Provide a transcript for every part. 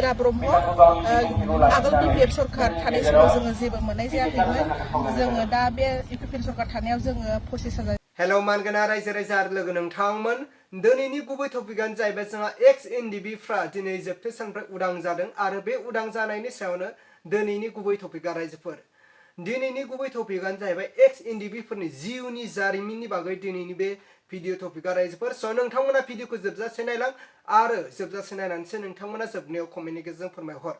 बिरा ब्रह्म आगोल बिपिएफ सरकार थानाय समाव जोङो जेबो मोननाय जायाखैमोन जोङो दा बे बिपिएफ सरकार थानायाव जोङो 25,000 हेल' मानगोना रायजो राजा आरो लोगो नोंथांमोन दिनैनि गुबै टपिकआनो जाहैबाय जोंहा एक्स एनडिबि फ्रा दिनै जोबथे साननिफ्राय उदां जादों आरो बे उदां जानायनि सायावनो दिनैनि गुबै टपिकआ रायजोफोर दिनैनि गुबै टपिकआनो जाहैबाय एक्स एनडिबि फोरनि जिउनि जारिमिननि बागै दिनैनि बे भिडिअ टपिकआ रायजोफोर स' नोंथांमोना भिडिअखौ जोबजासे नायलां आरो जोबजासे नायनानैसो नोंथांमोना जोबनायाव कमेन्टनि गेजेरजों फोरमायहर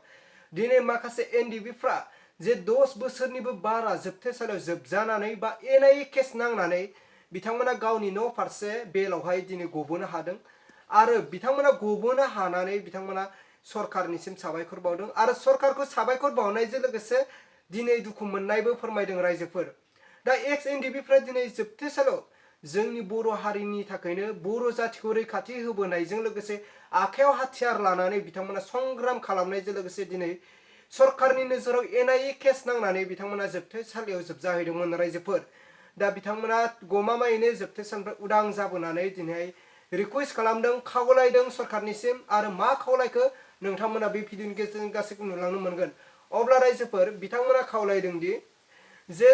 दिनै माखासे एनडिबि फ्रा जे 10 बोसोरनिबो बारा जोबथेसालियाव जोबजानानै बा NIA केस नांनानै बिथांमोना गावनि न' फारसे बेलावहाय दिनै गबोनो हादों आरो बिथांमोना गबोनो हानानै बिथांमोना सरकारनिसिम साबायखर बावदों आरो सरकारखौ साबायखर बावनायजों लोगोसे दिनै दुखु मोननायबो फोरमायदों रायजोफोर दा एक्स एनडिबि फ्रा दिनै जोबथेसालियाव जोंनि बर' हारिनि थाखायनो बर' जातिखौ रैखाथि होबोनायजों लोगोसे आखायाव हाथियार लानानै बिथांमोना संग्राम खालामनायजों लोगोसे दिनै सरकारनि नोजोराव NIA केस नांनानै बिथांमोना जोबथेसालियाव जोबजाहैदोंमोन रायजोफोर दा बिथांमोना गमामायैनो जोबथेसालिनिफ्राय उदां जाबोनानै दिनै रिक्वेस्ट खालामदों खावलायदों सरकारनिसिम आरो मा खावलायखो नोंथांमोना बे भिडिअनि गेजेरजों गासैखौ नुलांनो मोनगोन अब्ला रायजोफोर बिथांमोना खावलायदों दि जे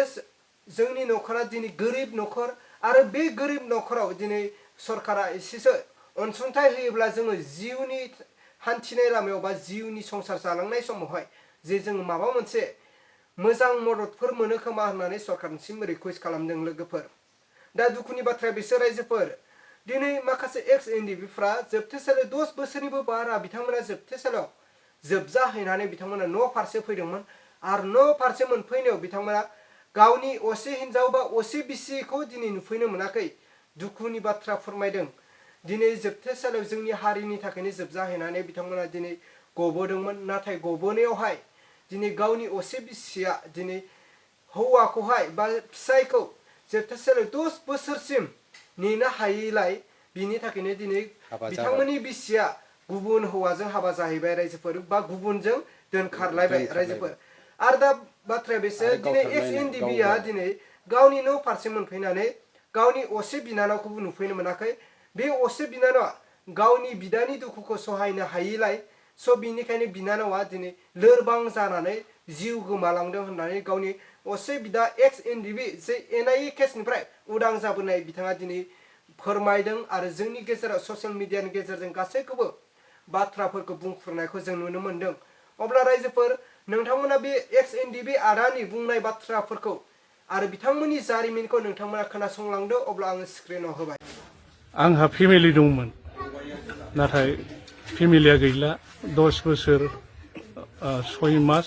जोंनि न'खरा दिनै गोरिब न'खर आरो बे गोरिब न'खराव दिनै सरकारा एसेसो अनसुंथाइ होयोब्ला जोङो जिउनि हान्थिनाय लामायाव बा जिउनि संसार जालांनाय समावहाय जे जों माबा मोनसे मोजां मददफोर मोनो खोमा होननानै सरकारनिसिम रिक्वेस्ट खालामदों लोगोफोर दा दुखुनि बाथ्राया बिसोर रायजोफोर दिनै माखासे एक्स एनडिबि फ्रा जोबथेसालियाव 10 बोसोरनिबो बारा बिथांमोना जोबथेसालियाव जोबजाहैनानै बिथांमोना न' फारसे फैदोंमोन आरो न' फारसे मोनफैनायाव बिथांमोना गावनि असे हिनजाव बा असे बिसिखौ दिनै नुफैनो मोनाखै दुखुनि बाथ्रा फोरमायदों दिनै जोबथेसालियाव जोंनि हारिनि थाखायनो जोबजाहैनानै बिथांमोना दिनै गबोदोंमोन नाथाय गबोनायावहाय दिनै गावनि असे बिसिया दिनै हौवाखौहाय बा फिसायखौ जोबथेसालियाव 10 बोसोरसिम नेनो हायैलाय बिनि थाखायनो दिनै बिथांमोननि बिसिया गुबुन हौवाजों हाबा जाहैबाय रायजोफोर बा गुबुनजों दोनखारलायबाय रायजोफोर आरो दा बाथ्राया बेसो दिनै एक्स एनडिबिआ दिनै गावनि न' फारसे मोनफैनानै गावनि असे बिनानावखौबो नुफैनो मोनाखै बे असे बिनानावा गावनि बिदानि दुखुखौ सहायनो हायैलाय स' बिनिखायनो बिनानावा दिनै लोरबां जानानै जिउ गोमालांदों होननानै गावनि असे बिदा एक्स एनडिबि जे NIA केसनिफ्राय उदां जाबोनाय बिथाङा दिनै फोरमायदों आरो जोंनि गेजेराव ससियेल मिडियानि गेजेरजों गासैखौबो बाथ्राफोरखौ बुंफुरनायखौ जों नुनो मोनदों अब्ला रायजोफोर नोंथांमोना बे एक्स एनडिबि आदानि बुंनाय बाथ्राफोरखौ आरो बिथांमोननि जारिमिनखौ नोंथांमोना खोनासंलांदो अब्ला आङो स्क्रिनाव होबाय आंहा फेमिलि दंमोन नाथाय फेमिलिया गैला 10 बोसोर 6 मास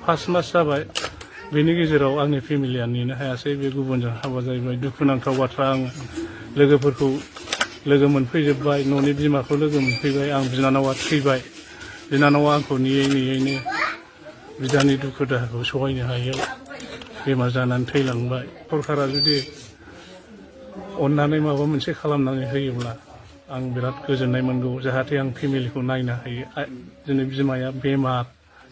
5 मास जाबाय बेनि गेजेराव आंनि फेमिलिया नेनो हायासै बे गुबुनजों हाबा जाहैबाय दुखुनांथाव बाथ्रा आं लोगोफोरखौ लोगो मोनफैजोबबाय न'नि बिमाखौ लोगो मोनफैबाय आं बिनानावा थैबाय बिनानावा आंखौ नेयै नेयैनो बिदानि दुखु दाहाखौ सहायनो हायैयाव बेमार जानानै थैलांबाय सरकारा जुदि अननानै माबा मोनसे खालामनानै होयोब्ला आं बिराद गोजोननाय मोनगौ जाहाथे आं फेमिलिखौ नायनो हायो दिनै बिमाया बेमार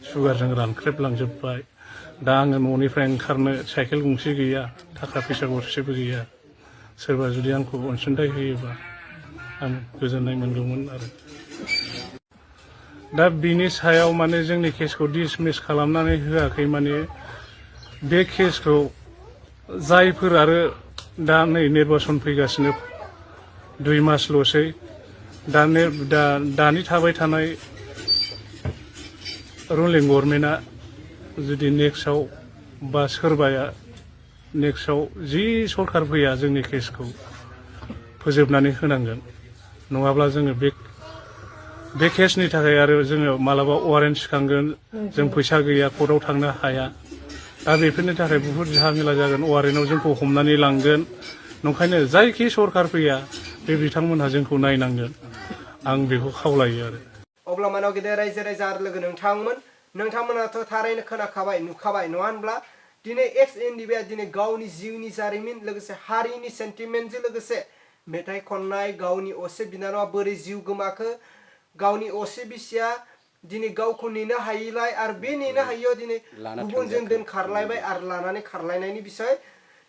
सुगारजों रानख्रेबलांजोबबाय दा आङो न'निफ्राय ओंखारनो साइकेल गंसे गैया थाखा फैसा गरसेबो गैया सोरबा जुदि आंखौ अनसुंथाइ होयोबा आं गोजोननाय मोनगौमोन आरो दा बिनि सायाव माने जोंनि केसखौ डिसमिस खालामनानै होआखै माने बे केसखौ जायफोर आरो दा नै निर्बासन फैगासिनो 2 मासल'सै दानि थाबाय थानाय रुलिं गभर्नमेन्टआ जुदि नेक्स्टआव बा सोरबाया नेक्स्टआव जि सरकार फैया जोंनि केसखौ फोजोबनानै होनांगोन नङाब्ला जोङो बे केसनि थाखाय आरो जोङो मालाबा वारेन्ट थिखांगोन जों फैसा गैया कर्टआव थांनो हाया दा बेफोरनि थाखाय बुहुत झामेला जागोन वारेन्टआव जोंखौ हमनानै लांगोन नंखायनो जायखि सरकार फैया बे बिथांमोनहा जोंखौ नायनांगोन आं बेखौ खावलायो आरो अब्ला मानाव गेदेर रायजो राजा आरो लोगो नोंथांमोनाथ' थारैनो खोनाखाबाय नुखाबाय नङा होनब्ला दिनै एक्स एनडिबिआ दिनै गावनि जिउनि जारिमिन लोगोसे हारिनि सेन्टिमेन्टजों लोगोसे मेथाइ खननाय गावनि असे बिनानावा बोरै जिउ गोमाखो गावनि असे बिसिया दिनै गावखौ नेनो हायैलाय आरो बे नेनो हायैयाव दिनै गुबुनजों दोनखारलायबाय आरो लानानै खारलायनायनि बिसय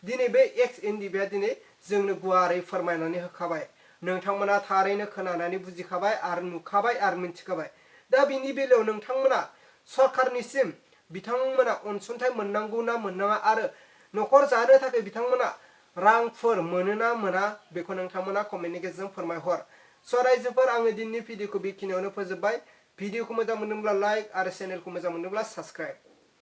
दिनै बे एक्स एनडिबिआ दिनै जोंनो गुवारै फोरमायनानै होखाबाय नोंथांमोना थारैनो खोनानानै बुजिखाबाय आरो नुखाबाय आरो मिन्थिखाबाय दा बिनि बेलायाव नोंथांमोना सरकारनिसिम बिथांमोना अनसुंथाइ मोननांगौ ना मोननाङा आरो न'खर जानो थाखाय बिथांमोना रांफोर मोनो ना मोना बेखौ नोंथांमोना कमेन्टनि गेजेरजों फोरमायहर। स' रायजोफोर आङो दिनैनि भिडिअखौ बेखिनियावनो फोजोबबाय। भिडिअखौ मोजां मोनदोंब्ला लाइक आरो चेनेलखौ मोजां मोनदोंब्ला साबस्क्राइब।